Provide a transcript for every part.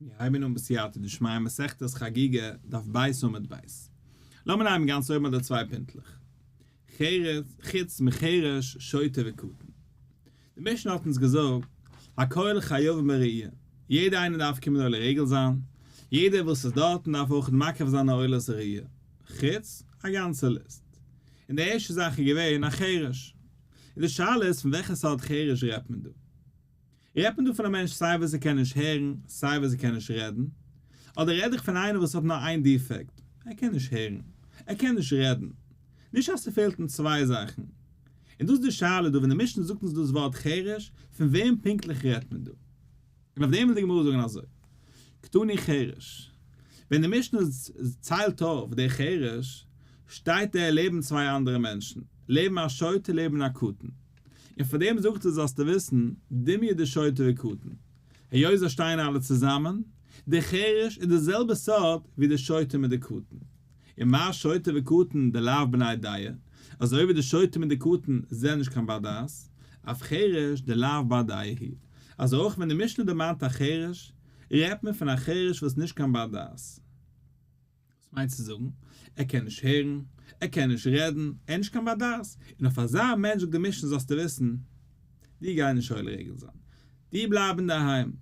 מיר הייבן אן בסייעתא דשמיא מסכת חגיגה, דף ב' עמוד ב'. לאמיר הייבן גאנץ אויבן אדער צוויי פינטלעך. חרש, חוץ מחרש, שוטה וקטן. די משנה האט אונז געזאגט, הכל חייבים בראייה, יעדער איינער דארף קומען עולה רגל זיין, יעדער וואס איז דארטן דארף אויך מקריב זיין א עולת ראייה, חוץ א גאנצע ליסט. און די ערשטע זאך איז געווען א חרש. און די שאלה איז פון וועלכע סארט חרש רעדט מען דא? רעדט מען דא פון א מענטש סיי וואס ער קען נישט הערן, סיי וואס ער קען נישט רעדן? אדער רעד איך פון איינער וואס האט נאר איין defect, ער קען נישט הערן, ער קען נישט רעדן. נישט אז ס'פעלט אים צוויי זאכן. און דאס איז די שאלה דא, ווען די משנה זאגט אונז דאס ווארט חרש, פון וועם פונקטליך רעדט מען דא? און אויף דעם וויל די גמרא זאגן אזוי, קתני חרש, ווען די משנה ציילט אויף דער חרש, שטייט ער לעבן צוויי אנדערע מענטשן, לעבן א שוטה לעבן א קטן. און פאר דעם זאגט ער זאלסטו וויסן, דומיא דשוטה וקטן, היות זיי שטייען אלע צוזאמען, דער חרש איז די זעלבע סארט ווי די שוטה מיט די קטן. און מה שוטה וקטן דלאו בני דעה, אזוי ווי די שוטה מיט די קטן זענען נישט קיין בר דעת, אף חרש דלאו בר דעה הוא, אז אויך ווען די משנה דערמאנט א חרש, רעדט מען פון א חרש וואס איז נישט קיין בר דעת. וואס מיינט צו זאגן, ער קען נישט הערן, ער קען נישט רעדן, ער איז נישט קיין בר דעת, און אויף אזא מענטש זאגט די משנה זאלסטו וויסן, דו גיי נישט עולה רגל זיין, דו בלייב אינדערהיים.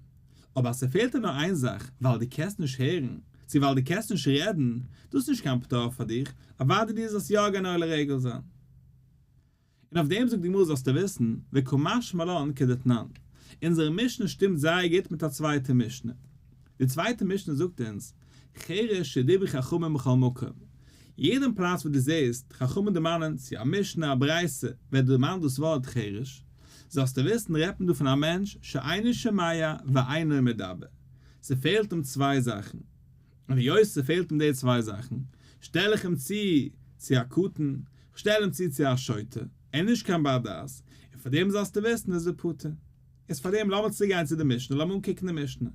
אבער אז ס'פעלט דיר נאר איין זאך, ווייל דו קענסט נישט הערן, צו ווייל דו קענסט נישט רעדן, דאס איז נישט קיין פטור פאר דיך, אוודאי דו זאלסט יא גיין עולה רגל זיין. און אויף דעם זאגט די גמרא זאלסטו וויסן, וקמשמע לן כדתנן, אונזערע משנה שטימט זייער גוט מיט א צווייטע משנה. די צווייטע משנה זאגט אונז, חרש שדיברו חכמים בכל מקום, יעדן פלאץ וואו דו זעסט חכמים דערמאנען צו א משנה א ברייתא ווערט דערמאנט דאס ווארט חרש, זאלסטו וויסן רעדט מען דא פון א מענטש שאינו שומע ואינו מדבר, ס'פעלט אים צוויי זאכן, און היות ס'פעלט אים די צוויי זאכן, שטעל איך אים צו צו א קטן, כ'שטעל אים צו צו א שוטה, ער איז נישט קיין בר דעת, און פאר דעם זאלסטו וויסן איז ער פטור. איז פאר דעם לאמיר צוגיין צו די משנה, לאמיר אנקוקן די משנה.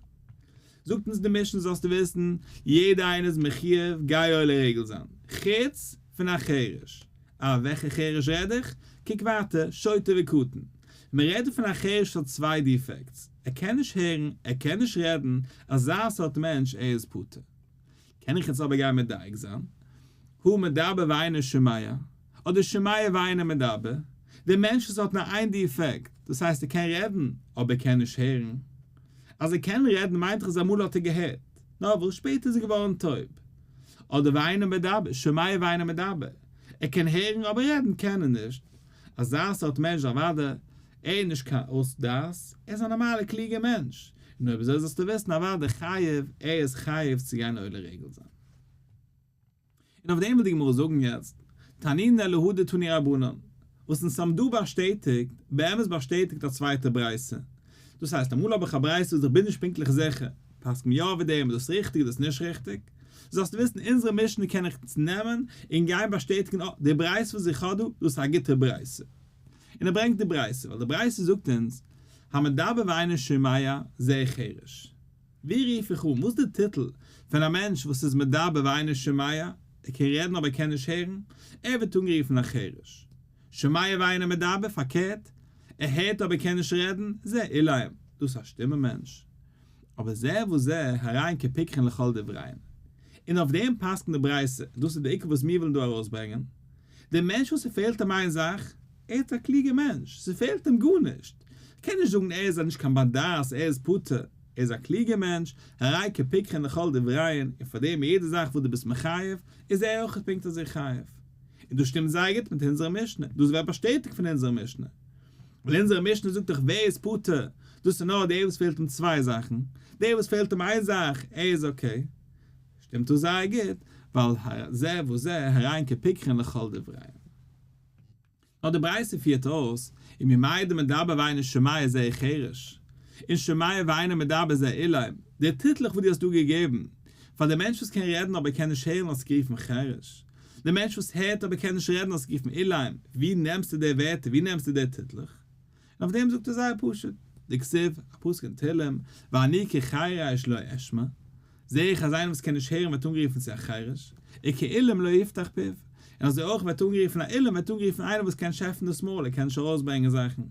זאגט אונז די משנה זאלסטו וויסן, יעדער איינער איז מחיוב גיי עולה רגל זיין, חוץ פון א חרש. אה, וועלכע חרש רעד איך? קוק ווייטער, שוטה וקטן. מען רעדט דא פון א חרש וואס האט צוויי defects, ער קען נישט הערן, ער קען נישט רעדן, אזא סארט מענטש, ער איז פטור. קען איך יעצט אבער גיין מדייק זיין? הא מדבר ואינו שומע, אדער שומע ואינו מדבר, דער מענטש וואס האט נאר איין defect, דאס הייסט ער קען רעדן, אבער ער קען נישט הערן. אז ער קען רעדן מיינט דאך אז אמאל האט ער געהערט, נאר וואס שפעטער איז ער געווארן טויב. אדער ואינו מדבר, שומע ואינו מדבר, ער קען הערן אבער רעדן קען ער נישט. אזא סארט מענטש אוודאי, ער איז נישט קיין אויס דעת, ער איז א נארמאלער קלוגער מענטש, און אויב אזוי זאלסטו וויסן אוודאי חייב, ער איז חייב צו גיין עולה רגל זיין. און אויף דעם וויל די גמרא זאגן יעצט, תנינא להא דתנו רבנן, וואס אונז האבן דא באשטעטיגט, באמת באשטעטיגט א צווייטע ברייתא. דאס הייסט, אמאל האב איך א ברייתא וואס איך בין נישט פונקטליך זיכער, פסק'ן מיר יא ווי דעם, איז דאס ריכטיג איז דאס נישט ריכטיג? זאלסטו וויסן, אונזערע משנה קען איך נעמען און גיין באשטעטיגן, אה, די ברייתא וואס איך האב דא, דאס איז א גוטע ברייתא. און ער ברענגט די ברייתא, ווייל די ברייתא זאגט אונז, המדבר ואינו שומע, זה חרש. ווי רוף איך אן? וואס איז די טיטל פון א מענטש וואס איז מדבר ואינו שומע, ער קען רעדן אבער ער קען נישט הערן, ער ווערט אנגערופן א חרש. שומע ואינו מדבר, פארקערט, ער הערט אבער קען נישט רעדן, זה אילם, דאס איז א שטומע מענטש. אבער זה וזה הרי הן כפיקחין לכל דבריהן. און אויף דעם פסק'נט די ברייתא, און דאס איז די עיקר וואס מיר ווילן דא ארויסברענגען, דער מענטש וואס ס'פעלט אים איין זאך, ער איז א קלוגער מענטש, ס'פעלט אים גארנישט, כ'קען נישט זאגן ער איז א נישט קיין בר דעת, ער איז פטור, ער איז א קלוגער מענטש, הרי כפיקחין לכל דבריהן, און פאר דעם יעדע זאך וואס דו ביסט מחייב, איז ער אויך פונקט אזוי חייב. און דאס שטימט זייער גוט מיט אונזערע משנה, דאס ווערט באשטעטיגט פון אונזערע משנה. ווייל אונזערע משנה זאגט דאך ווער איז פטור, דאס איז נאר דער וואס פעלט אים צוויי זאכן, דער וואס פעלט אים איין זאך, ער איז okay. שטימט דאס זייער גוט, ווייל זה וזה הרי הן כפיקחין לכל דבריהן. נאר די ברייתא פירט אויס, וממאי דמדבר ואינו שומע זה חרש, און שומע ואינו מדבר זה אילם, די טיטלעך וואס דו האסט דא געגעבן, פאר די מענטש וואס קען רעדן אבער קען נישט הערן האסטו גערופן חרש, די מענטש וואס הערט אבער קען נישט רעדן האסטו גערופן אילם, ווי נעמסטו די ווערטער, ווי נעמסטו די טיטלעך? און אויף דעם זאגט ער זייער פשוט, דכתיב, א פסוק אין תהלים, ואני כחרש לא אשמע, זעה איך אז איינער וואס קען נישט הערן ווערט אנגערופן צו א חרש, וכאילם לא יפתח פיו, און אזוי אויך ווערט אנגערופן א אילם ווערט אנגערופן איינער וואס קען נישט עפענען דאס מויל, ער קען נישט ארויסברענגען זאכן.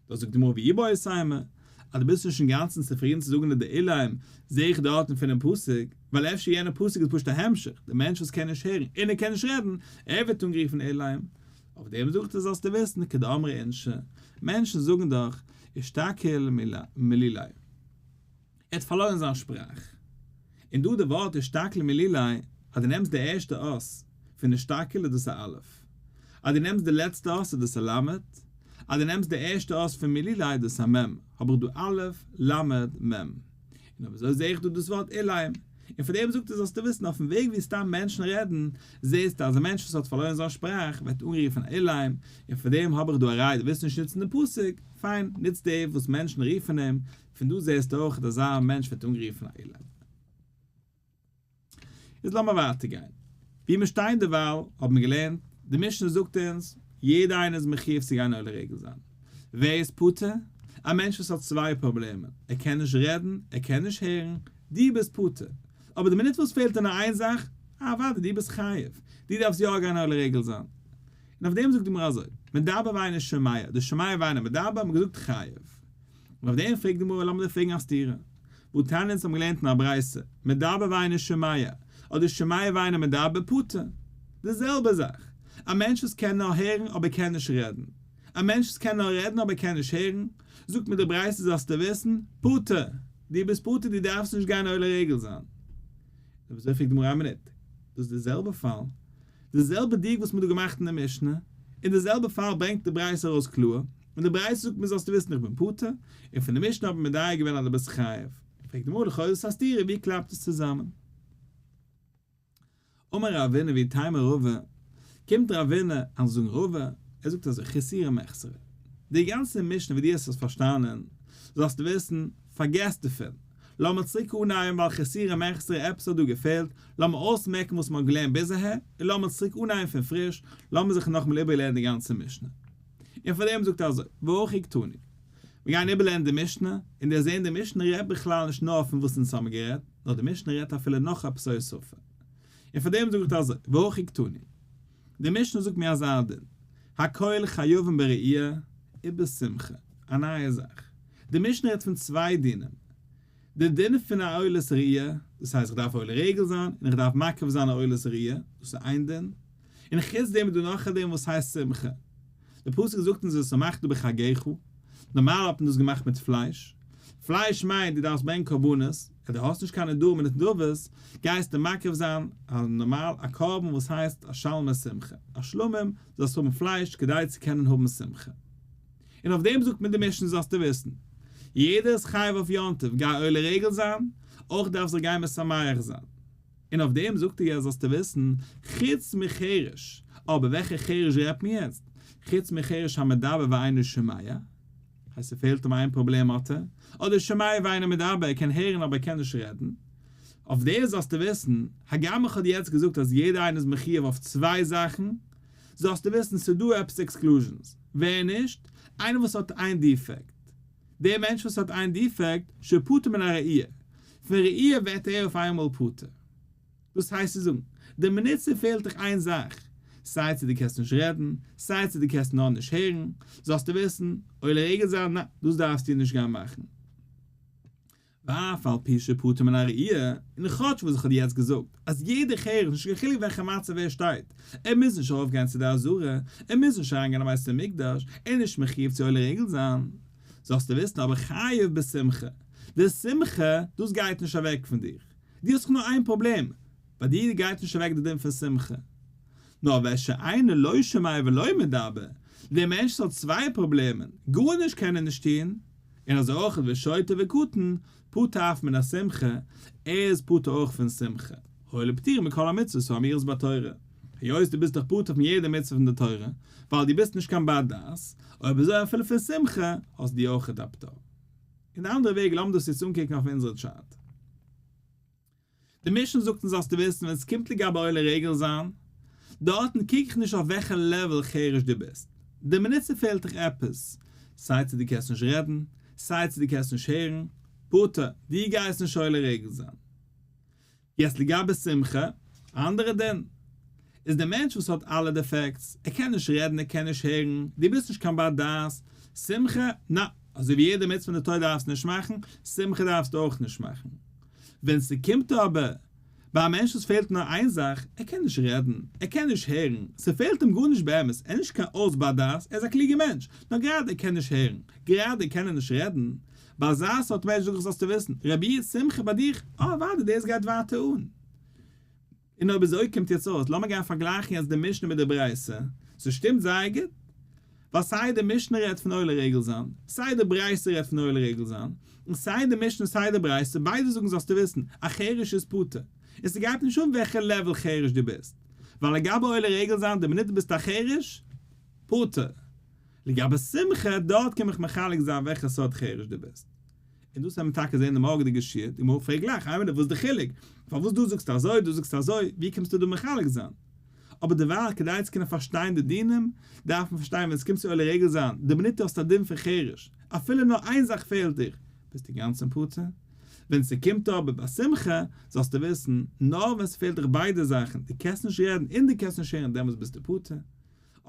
דאס זאגט די גמרא ואיבעית אימא. אז דו ביסט נישט אינגאנצן צופרידן צו זאגן די אילם, זעה איך דארטן פונעם פסוק, ווייל אפשר יענער פסוק איז פשוט א המשך, דער מענטש וואס קען נישט הערן און ער קען נישט רעדן, ער ווערט אנגערופן אילם. אויף דעם זאגט ער זאלסטו וויסן, כדאמרי אינשי, מענטשן זאגן דאך, אשתקיל מלולי. ער האט פארלוירן זיין שפראך. און דא די ווארט אשתקיל מלולי, אז דו נעמסט די ערשטע אות פון אשתקיל איז דאס א אלף. אז דו נעמסט די לעצטע אות איז דאס א למד. אז דו נעמסט די ערשטע אות פון מלולי איז דאס א מ'. האב איך דא אלף, למד, מ'. און אויב אזוי זעה איך דא דאס ווארט אילם. און פאר דעם זאגט ער זאלסטו וויסן אויפן וועג ווי סתם מענטשן רעדן, זעסטו אז א מענטש וואס האט פארלוירן זיין שפראך ווערט אנגערופן אילם, און פאר דעם האב איך דא א ראיה דו ווילסט נישט נוצן דעם פסוק, פיין, נוץ די וואס מענטשן רופן אים, פון דא זעסטו אויך אז אזא מענטש ווערט אנגערופן א אילם. איז לאמיר ווייטער גיין. ווי מיר שטייען דערווייל האבן מיר געלערנט, די משנה זאגט אונז, יעדער איינער איז מחיוב צו גיין עולה רגל זיין. ווער איז פטור? א מענטש וואס האט צוויי פראבלעמען, ער קען נישט רעדן, ער קען נישט הערן, דו ביסט פטור. אבער די מינוט וואס פעלט דיר נאר איין זאך, אה אוודאי דו ביסט חייב, דו דארפסט יא גיין עולה רגל זיין. און אויף דעם זאגט די גמרא אזוי, מדבר ואינו שומע, די שומע ואינו מדבר האט מען געזאגט חייב. און אויף דעם פרעגט די גמרא לאמיר דיר פרעגן א סתירה, והתניא אונז האבן געלערנט אין א ברייתא, מדבר ואינו שומע, אדער שומע ואינו מדבר פטור. די זעלבע זאך, א מענטש וואס קען נאר הערן אבער קען נישט רעדן, א מענטש וואס קען נאר רעדן אבער קען נישט הערן, זאגט מיר די ברייתא זאלסטו וויסן, פטור! דו ביסט פטור דו דארפסט נישט גיין עולה רגל זיין. און אזוי פרעגט די גמרא א מינוט, דאס איז די זעלבע פאל? די זעלבע דיוק וואס מ'האט דא געמאכט אין די משנה, און די זעלבע פאל ברענגט די ברייתא ארויס קלאר, און די ברייתא זאגט מיר זאלסטו וויסן איך בין פטור, און פון די משנה האט מען מדייק געווען אז דו ביסט חייב. פרעגט די גמרא לכאורה איז עס א סתירה ווי קלאפט עס צוזאמען? אמר רבינא ואיתימא רבא, קומט רבינא אן זאגן רבא, ער זאגט אזוי חסורי מחסרא, די גאנצע משנה ווי דו האסט עס פארשטאנען, זאלסטו וויסן, פארגעס דערפון, לאמיר צוריק אנהייבן ווייל חסורי מחסרא עפעס האט דא געפעלט, לאמיר אויסמעקן וואס מ'האט געלערנט ביז אהער, און לאמיר צוריק אנהייבן פון פריש, לאמיר זיך נאכאמאל איבערלערנען די גאנצע משנה. און פאר דעם זאגט ער אזוי, והכי קתני. מיר גייען איבערלערנען די משנה, און דיר זען די משנה רעדט בכלל נישט נאר פון וואס אונז האבן גערעדט, נאר די משנה רעדט אפילו נאך עפעס א הוספה. און פאר דעם זאגט ער אזוי, והכי קתני. די משנה זאגט מיר אזא דין, הכל חייבים בראייה ובשמחה, א נייע זאך. די משנה רעדט פון צוויי דינים. די דין פון א עולת ראייה, דאס הייסט איך דארף עולה רגל זיין און איך דארף מקריב זיין א עולת ראייה, דאס איז איין דין. און חוץ דעם איז דא נאך א דין וואס הייסט שמחה. די פסוק זאגט אונז ושמחת בחגך, נארמאל האט מען דאס געמאכט מיט פלייש, פלייש מיינט דו דארפסט ברענגען קרבנות, אז דו האסט נישט קיין נדרים און נדבות, גייסטו מקריב זיין א נארמאל א קרבן וואס הייסט א שלמי שמחה, א שלמים, זאלסט האבן פלייש כדי צו קענען האבן שמחה. און אויף דעם זאגט מיר די משנה זאלסטו וויסן, יעדער איז חייב אויף יום טוב גיי עולה רגל זיין, אויך דארף זיך גיין משמח זיין. און אויף דעם זאגט ער יעצט זאלסטו וויסן, חוץ מחרש, אבער וועלכע חרש רעדט מען יעצט? חוץ מחרש המדבר ואינו שומע, הייסט ס'פעלט אים איין פראבלעם האט ער, אדער שומע ואינו מדבר, ער קען הערן אבער ער קען נישט רעדן, אויף דעם זאלסטו וויסן, הגם איך האב דיר יעצט געזאגט אז יעדער איינער איז מחיוב אויף צוויי זאכן, זאלסטו וויסן ס'דא עפעס exclusions, ווער נישט? איינער וואס האט איין defect. דער מענטש וואס האט איין defect, שפטור מן הראייה, פון ראייה ווערט ער אויף איינמאל פטור. דאס הייסט צו זאגן, די מינוט ס'פעלט דיך איין זאך, סיי צו דו קענסט נישט רעדן, סיי צו דו קענסט נאר נישט הערן, זאלסטו וויסן, עולה רגל זיין, ניין, דאס דארפסטו נישט גיין מאכן. ואף על פי שפטור מן הראייה, און כאטש וואס איך האב יעצט געזאגט אז יעדער חרש, נישט קיין חילוק וועלכע מצב ער שטייט, ער מוז נישט ארויפגיין צו די עזרה, ער מוז נישט אריינגיין אין בית המקדש, ער איז נישט מחיוב צו עולה רגל זיין, זאלסטו וויסן אבער חייב בשמחה, די שמחה, דאס גייט נישט אוועק פון דיר, דו האסט דאך נאר איין פראבלעם, ביי דיר גייט נישט אוועק די דין פון שמחה. נאר ושאינו לא שומע ולא מדבר, דער מענטש וואס האט צוויי פראבלעמען, גארנישט קען ער נישט טון, און אזוי אויך ושוטה וקטן, פטור אף מן השמחה, ער איז פטור אויך פון שמחה, הואיל ופטור מכל המצוות האמורות בתורה, היות דו ביסט דאך פטור פון יעדע מצוה פון די תורה, ווייל דו ביסט נישט קיין בר דעת, אויב אזוי אפילו פון שמחה האסט דו אויך א פטור. אין די אנדערע וועג לאמיר דאס יעצט אנקוקן אויף אונזערע chart. די משנה זאגט אונז זאלסטו וויסן ווען עס קומט לגבי עולה רגל זיין, דארטן קוק איך נישט אויף וועלכע level חרש דו ביסט, די מינוט ס'פעלט דיך עפעס, סיי צו דו קענסט נישט רעדן, סיי צו דו קענסט נישט הערן, פטור, דו גייסט נישט עולה רגל זיין. יעצט לגבי שמחה, א אנדערע דין. איז דער מענטש וואס האט אלע defects, ער קען נישט רעדן ער קען נישט הערן, דו ביסט נישט קיין בר דעת, שמחה, נא. אזוי ווי יעדע מצוה אין די תורה דארפסטו נישט מאכן, שמחה דארפסטו אויך נישט מאכן. ווען ס'קומט אבער ביי א מענטש וואס פעלט נאר איין זאך, ער קען נישט רעדן, ער קען נישט הערן, ס'פעלט אים גארנישט באמת, ער איז נישט קיין אויס בר דעת, ער איז א קלוגער מענטש, נאר גראדע ער קען נישט הערן, גראדע קען ער נישט רעדן, ביי אזא סארט מענטש זאג איך זאלסטו וויסן, רבי איד, שמחה ביי דיך, אה אוודאי דאס גייט ווייטער אן. און אויב אזוי קומט יעצט אויס, לאמיר גיין פארגלייכן יעצט די משנה מיט די ברייתא, ס'שטימט זייער גוט, ווייל סיי די משנה רעדט פון עולה רגל זיין, סיי די ברייתא רעדט פון עולה רגל זיין, און סיי די משנה סיי די ברייתא ביידע זאגן זאלסטו וויסן, א חרש איז פטור, און ס'גייט נישט אן וועלכע level חרש דו ביסט, ווייל לגבי עולה רגל זיין די מינוט דו ביסט א חרש, פטור. לגבי שמחה, דארט קום איך מחלק זיין וועלכע סארט חרש דו ביסט. און דאס וועט מען טאקע זען אין די מארגענדיגע שיעור, די גמרא פרעגט גלייך, איין מינוט וואס איז די חילוק? פארוואס דא זאגסטו אזוי דא זאגסטו אזוי, ווי קומסטו דא מחלק זיין? אבער דערווייל כדי צו קענען פארשטיין די דינים, דארף מען פארשטיין ווען עס קומט צו עולה רגל זיין, די מינוט דו האסט א דין פון חרש, אפילו נאר איין זאך פעלט דיך, ביסטו אינגאנצן פטור. ווען ס'קומט אבער ביי שמחה, זאלסטו וויסן, נאר ווען ס'פעלט דיך ביידע זאכן, דו קענסט נישט רעדן און דו קענסט נישט הערן דעמאלטס ביסטו פטור.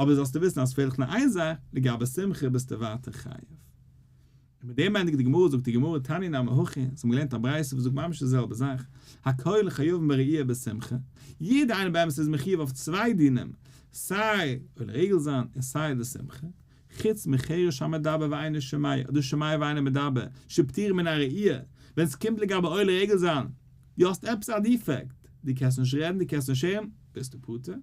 אבער זאלסטו וויסן אז ס'פעלט דיך נאר איין זאך, לגבי שמחה ביסטו ווייטער חייב. און מיט דעם ענדיגט די גמרא, זאגט די גמרא, תניא נמי הכי, אונז האבן געלערנט א ברייתא וואס זאגט ממש די זעלבע זאך, הכל חייבים בראייה בשמחה, יעדער איינער באמת איז מחיוב אויף צוויי דינים, סיי עולה רגל זיין און סיי די שמחה, חוץ מחרש המדבר ואינו שומע, אדער שומע ואינו מדבר, שפטורים מן הראייה, ווען ס'קומט לגבי עולה רגל זיין, דו האסט עפעס א defect, דו קענסט נישט רעדן, דו קענסט נישט הערן, ביסטו פטור.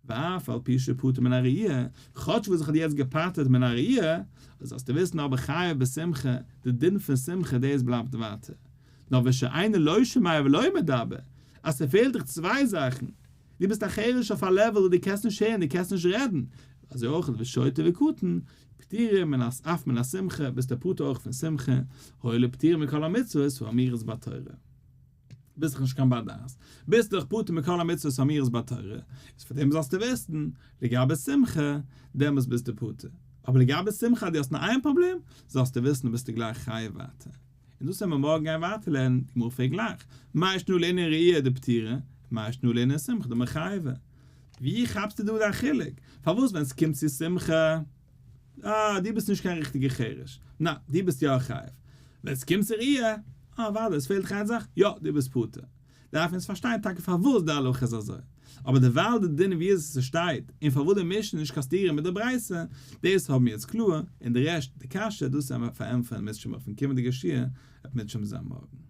ואף על פי שפטור מן הראייה, כאטש וואס איך האב דיר יעצט געפטר'ט מן הראייה, זאלסטו וויסן אבער חייב בשמחה, די דין פון שמחה דאס בלייבט ווייטער. נאר ושאינו לא שומע ולא מדבר, אז ס'פעלט דיך צוויי זאכן, דו ביסט א חרש אויף א level וואס דו קענסט נישט הערן, דו קענסט נישט רעדן, אזוי אויך ושוטה וקטן, פטורים מן אף מן השמחה, ביסטו פטור אויך פון שמחה, הואיל ופטורים מכל המצוות האמורות בתורה. ביסט דאך נישט קיין בר דעת, ביסט דאך פטור מכל המצוות האמורות בתורה, איז פאר דעם זאלסטו וויסן, לגבי שמחה, דעמאלס ביסטו פטור, אבער לגבי שמחה אז דו האסט נאר איין פראבלעם, זאלסטו וויסן ביסטו גלייך חייב ווייטער. און דאס וועלן מיר מארגן גיין ווייטער לערנען, די גמרא פרעגט גלייך, מאי שנא לענין ראי' דפטירה, מאי שנא לענין שמחה דמחייבא? ווי כאפסטו דא דיין חילוק? פארוואס ווען ס'קומט צו שמחה, אה, דו ביסט נישט קיין ריכטיגער חרש. נא, דו ביסט יא חייב. ווען ס'קומט צו ראי', אה, אוודאי, עס פעלט דיך איין זאך, יא, דו ביסט פטור. דארף אונז פארשטיין טאקע פארוואס די הלכה איז אזוי. אבער דערווייל די דין ווי עס שטייט, און פארוואס די משנה איז נישט קיין סתירה מיט די ברייתא, דאס האבן מיר יעצט קלאר, און די רעשט, די קשיא, דאס וועלן מיר פארענטפערן אם ירצה השם אויפן קומענדיגע שיעור, וועט אם ירצה השם זיין מארגן.